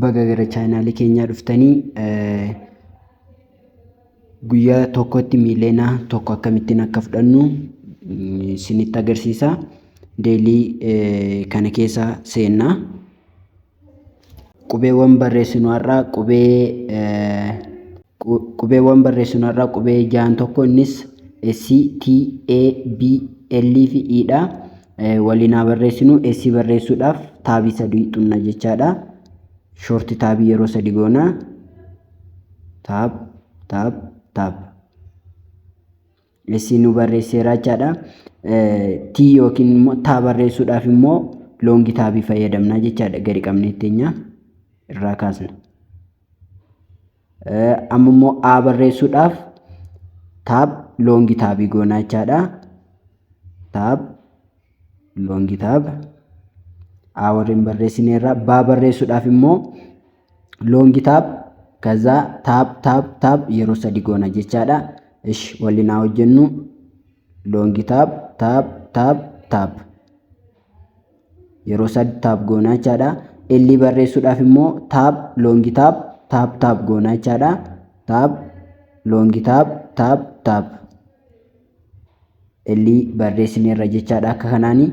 Baga gara chaanaalii keenyaa dhuftanii guyyaa tokkotti miiliyoona 1 akkamittiin akka fudhannu isinitti agarsiisa. Daily kana keessa seennaa. Qubeewwan barreessinu har'aa qubee qubeewwan barreessinu har'aa qubee ja'an tokko, innis S, T, A, B, L fi E dha. Waliin haa barreessinu. S barreessuudhaaf taabii sadii xunna jechaadha. Short taabii yeroo sadi goona. Tab, tab, tab. S nu barreesseera jechaadha. T yookiin immoo taa barreessuudhaaf immoo long taabii fayyadamna jechaadha. Gadi qabnee teenya irraa kaasna. Amma immoo A barreessuudhaaf tab, long taabii goona jechaadha. Tab, long tab. A warreen barreessineerra. Baa barreessuudhaaf immoo long tab, ከዛ tab, tab, tab yeroo sadi goona jechaadha. Ish, waliin haa hojjennu. Long tab, tab, tab, tab. Yeroo sadi tab goona jechaadha. L barreessuudhaaf immoo tab, long tab, tab, tab goona jechaadha. Tab, long tab, tab, tab. L barreessineerra jechaadha akka kanaani.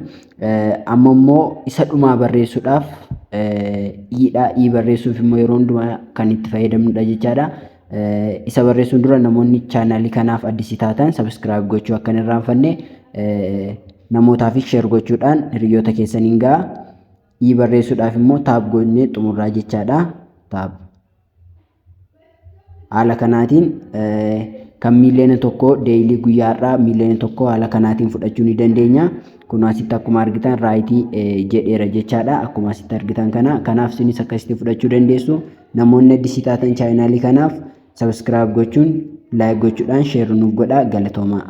Amma immoo isa dhumaa barreessuudhaaf E dha. E barreessuuf immoo yeroo hundumaa kan itti fayyadamnudha jechaadha. Isa barreessuun dura namoonni chaanaalii kanaaf addisii taatan subscribe gochuu akka hin irraanfanne, namootaafis share gochuudhaan hiriyoota keessaniin ga'a. E barreessuudhaaf immoo tab goonee xumurraa jechaadha. Tab. Haala kanaatiin kan miiliyoona 1 daily guyyaa har'aa miiliyoona 1 haala kanaatiin fudhachuu ni dandeenya. Kun asitti akkuma argitan right jedheera jechaadha. Akkuma asitti argitan kana. Kanaaf isinis akkasitti fudhachuu dandeessu. Namoonni addisii taatan chaanaalii kanaaf subscribe gochuun, like gochuudhaan share nuuf godhaa. Galatoomaa.